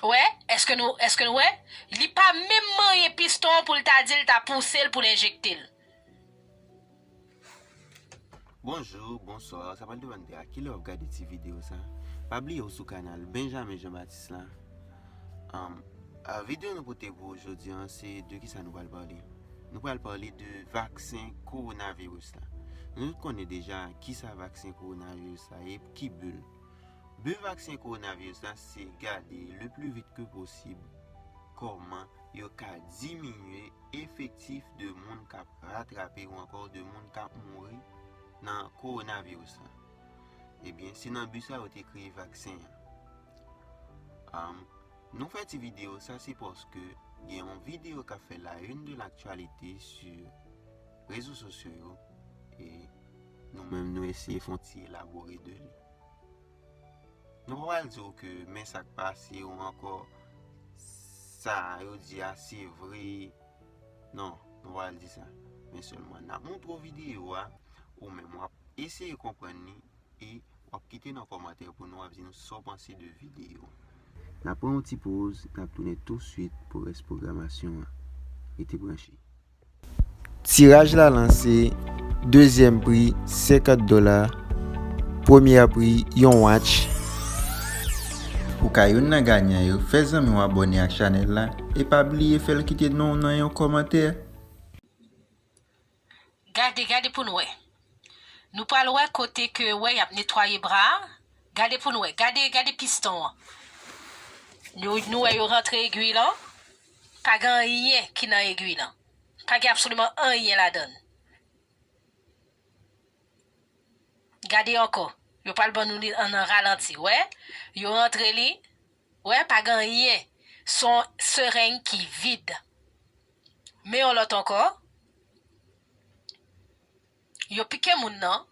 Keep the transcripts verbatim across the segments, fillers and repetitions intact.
Wè, èske nou, èske nou wè? Li pa menm manyen piston an pou l ta di l ta pouse l pou l enjekte l. Bonjou, bonswa, sa pral depann de a kilè w ap gade ti videyo sa. Pa bliye w sou kanal Benjamin Jean Baptiste la. Um, a, videyo nou pote pou ou jodi an, se de kisa nou pral pale? Nou pral pale de vaksen kowonaviris la. Nou tout konnen deja kisa vaksen kowonaviris la ye, ki bi l. Bi vaksen kowonaviris la se gade le pli vit ke posib kòman yo ka diminye efektif de moun k ap ratrape ou ankò de moun k ap mouri nan kowonaviris la. Ebyen, se nan bi sa yo te kreye vaksen an. Um, nou fè ti videyo sa se paske gen yon videyo k ap fè la une de l'actualité sur rezo sosyo yo e nou menm nou eseye fè yon ti elabore de li. Nou pa pral di w ke men sa k pase ou ankò sa yo di a se vre. Non, nou pa pral di sa. Men sèlman n ap montre w videyo a, ou menm w ap eseye konprann li e w ap kite nan kòmantè pou nou w ap di nou sa w panse de videyo. N ap pran yon ti poz, n ap tounen touswit pou rès pwogramasyon an. Rete branche. Tiraj la lanse, dezyèm pri senkant dola, premyè pri yon watch. Ou ka youn nan ganyan yo, fè zanmi w abòne ak chanèl la e pa bliye fè l kite non w nan yon kòmantè. Gade, gade pou n wè. Nou pral wè kote ke wè y ap netwaye bra a. Gade pou n wè. Gade, gade piston an. Nou, nou wè yo rantre egwi lan. Pa gen anyen ki nan egwi lan. Pa gen absoliman anyen ladan l. Gade ankò. Yo pral ban nou li an nan ralanti. Wè? Yo rantre li. Wè, pa gen anyen. Se yon sereng ki vid. Men yon lòt ankò. Yo pike moun nan.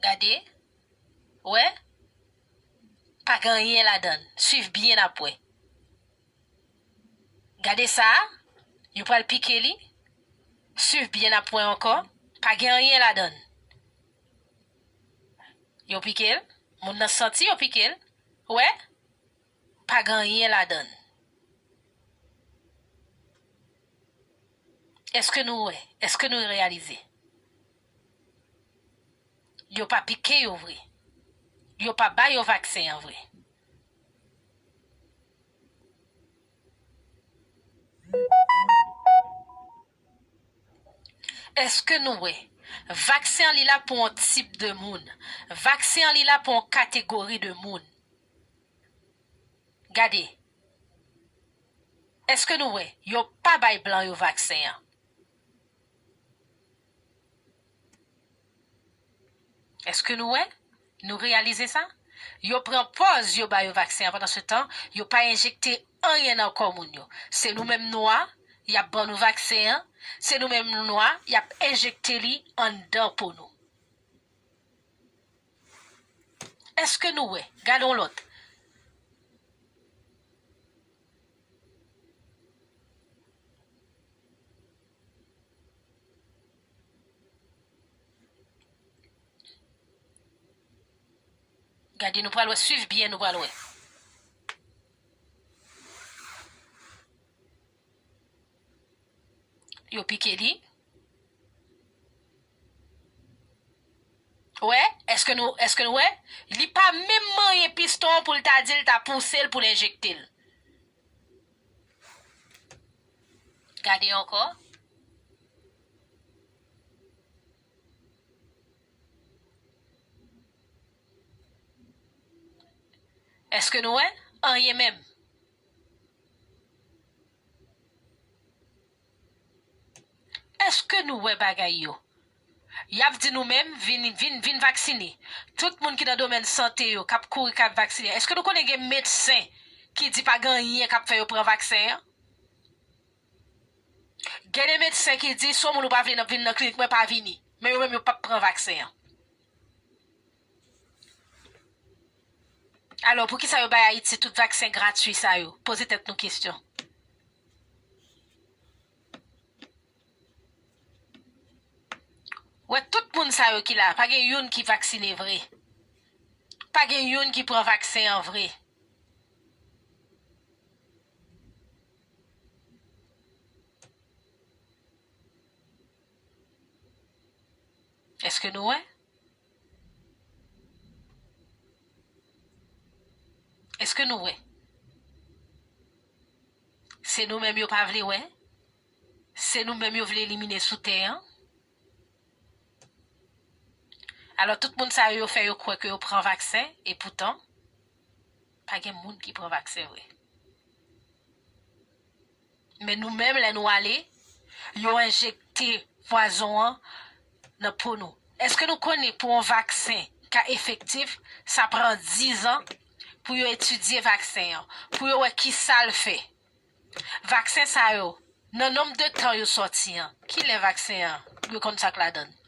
Gade. Wè. Pa gen anyen ladan l. Swiv byen n ap wè. Gade sa a. Yo pral pike li. Swiv byen n ap wè ankò. Pa gen anyen ladan l. Yo pike l. Moun nan santi yo pike l. Wè. Pa gen anyen ladan l. Èske nou wè? Èske nou reyalize? Yo pa pike yo vre. Yo pa ba yo vaksen an vre. Èske nou wè? Vaksen an li la pou yon tip de moun. Vaksen an li la pou yon kategori de moun. Gade. Èske nou wè? Yo pa bay blan yo vaksen an. Èske nou wè? Nou reyalize sa? Yo pran pòz yo ba yo vaksen an, pandan se tan, yo pa enjekte anyen nan kò moun yo. Se nou menm nwa, y ap ban nou vaksen an, se nou menm nwa, y ap enjekte li anndan po nou. Èske nou wè? Gade yon lòt. Gade, nou pral wè, swiv byen, nou pral wè. Yo pike li. Wè, èske nou, èske nou wè? Li pa menm manyen piston an pou l ta di l ta pouse l pou l enjekte l. Gade ankò. Èske nou wè? Anyen menm. Èske nou wè bagay yo? Y ap di nou menm, vin, vin, vin vaksine. Tout moun ki nan domèn sante yo, k ap kouri k ap vaksine. Èske nou konnen gen medsen ki di pa gen anyen k ap fè yo pran vaksen an? Gen de medsen ki di, si yon moun ou pa vle nan, vin nan klinik mwen, pa vini. Men yo menm yo p ap pran vaksen an. Alò, poukisa yo bay Ayiti tout vaksen gratui sa yo? Poze tèt nou kesyon. Wè, tout moun sa yo ki la, pa gen youn ki vaksine vre. Pa gen youn ki pran vaksen an vre. Èske nou wè? Èske nou wè? Se nou menm yo pa vle wè? Se nou menm yo vle elimine sou tè an? Alò, tout moun sa yo, yo fè yo kwè ke yo pran vaksen, e poutan, pa gen moun ki pran vaksen vre. Men nou menm, lè nou ale, yo enjekte pwazon an nan po nou. Èske nou konnen pou yon vaksen ka efektif, sa pran dizan pou yo etidye vaksen an, pou yo wè ki sa l fè? Vaksen sa yo, nan nonb de tan yo sòti an, ki lè vaksen an, yo konn sa k ladan l?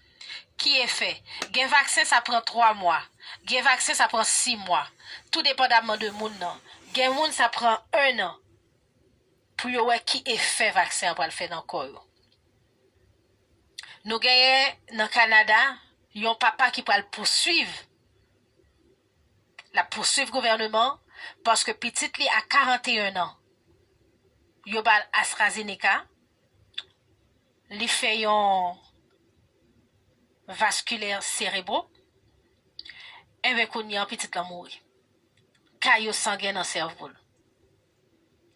Ki efè? Gen vaksen sa pran twa mwa, gen vaksen sa pran sis mwa, tou depandaman de moun nan. Gen moun sa pran en an pou yo wè ki efè vaksen an pral fè nan kò yo. Nou genyen nan Kanada yon papa ki pral pouswiv, l ap pouswiv gouvèneman an, paske pitit li a karannteyen an, yo ba l AstraZeneca, li fè yon vaskilè serebro, enben kounye an pitit lan mouri. Kayo sangen nan sèvo l.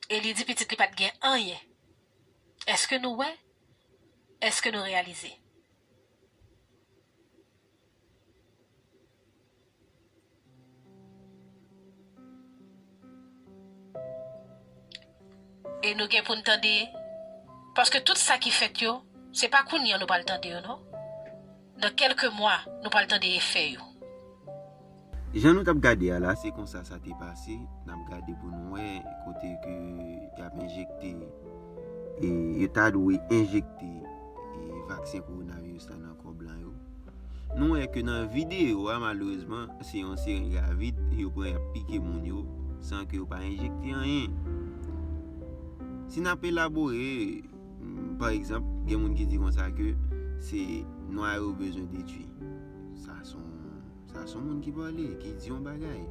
E li di pitit li pa t gen anyen. Èske nou wè? Èske nou reyalize? E nou gen pou n tande, paske tout sa ki fèt yo, se pa kounye an nou pral tande yo, non. Nan kèlke mwa, nou pral tande efè yo. Jan nou t ap gade a la, se konsa sa te pase. N ap gade pou nou wè kote ke y ap enjekte, e yo ta dwe enjekte, e vaksen kowonaviris la nan kò blan yo. Nou wè ke nan videyo a, malerezman, se yon seren gravid yo pran y ap pike moun yo san ke yo pa enjekte anyen. Si n ap elabore, mm, pa egzanp, gen moun ki di konsa ke se nwa yo bezwen detwi. Sa se yon, sa se yon moun ki pale, ki di yon bagay.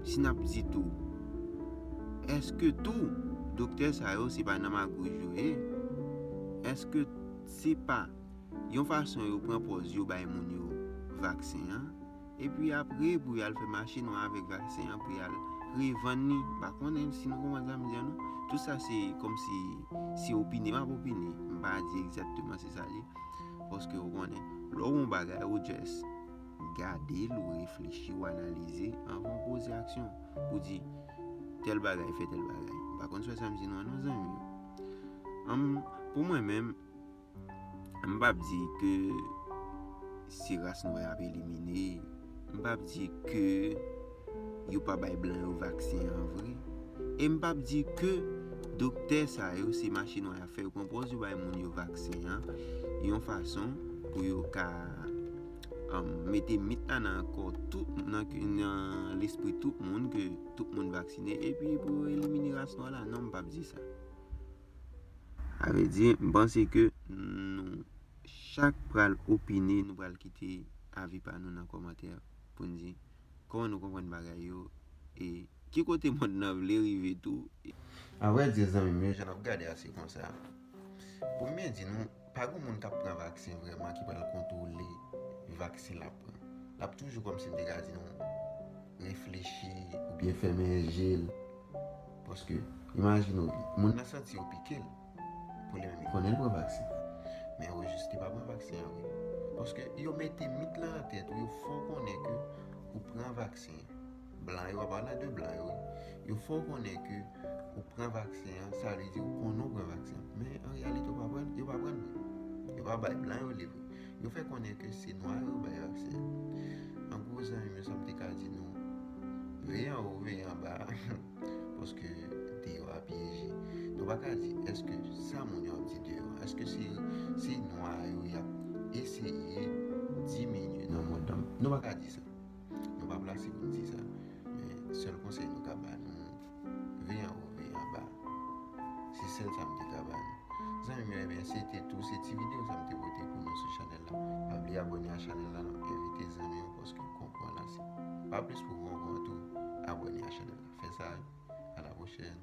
Si n ap di tou, èske tou doktè sa yo se pa nan magouj yo ye? Èske se pa yon fason yo pran pòz yo bay moun yo vaksen an, epi apre pou y al fè mache nwa avèk vaksen an, pou y al revann li. M pa konnen si nou konprann sa m di an non. Tout sa se kòmsi se opine m ap opine. M pa di egzakteman se sa l ye. Paske ou konnen, lè w wè yon bagay, ou just gade l, ou reflechi, ou analize anvan w poze aksyon. Ou di, tèl bagay fè tèl bagay. M pa konn si w wè sa m di nou an non, zanmi yo. Anm, pou mwen menm, m p ap di ke se ras nwa y ap elimine. M p ap di ke yo pa bay blan yo vaksen an vre. E m p ap di ke doktè sa yo se mache nwa y ap fè, yo pran pòz yo bay moun yo vaksen an yon fason pou yo ka, um, mete mit la nan kò tout, nan, nan lespri tout moun ke tout moun vaksine, epi pou yo elimine ras nwa la. Non, m p ap di sa. Sa vle di, m panse ke nou chak pral opine, nou pral kite avi pa nou nan kòmantè pou n di kòman nou konprann bagay yo e ki kote mond nan vle rive tou. Avrèdi, zanmi m yo, jan n ap gade a, se konsa. Pou m byen di nou, pa gen moun k ap pran vaksen vrèman ki pral kontwole vaksen l ap pran. L ap toujou kòmsi m te ka di nou, reflechi oubyen fèmen je l. Paske, imajine w, moun nan santi yo pike l. Pou li menm, li konnen l pran vaksen. Men yo jis li pa pran vaksen an vre. Paske yo mete mit lan nan tèt ou, yo fè w konnen ke ou pran vaksen. Blan yo, ap pale de blan yo, wi. Yo fè w konnen ke ou pran vaksen an, sa vle di ou konnen ou pran vaksen an. Men an reyalite, ou pa pran, yo pa pran l vre. Yo pa bay blan yo li vre. Yo fè konnen ke se nwa yo bay vaksen an. An gwo, zanmi m yo, sa m te ka di nou, veye anwo, veye anba, paske deyò a pyeje. Nou pa ka di, èske sa moun yo ap di deyò a, èske se, se nwa yo y ap eseye diminye nan mond lan? Nou pa ka di sa. Nou pa plase pou n di sa. Men sèl konsèy nou ka ba nou, veye anwo, veye anba. Se sèl sa m te ka ba nou. Zanmi m yo, ebyen, se te tou, se ti videyo sa m te pote pou nou sou chanèl la. Pa bliye abòne a chanèl la, n ap envite zanmi w paske konkou an lanse. Pa plis pou konkou an tou, abòne a chanèl la. Fè sa, a la pwochèn.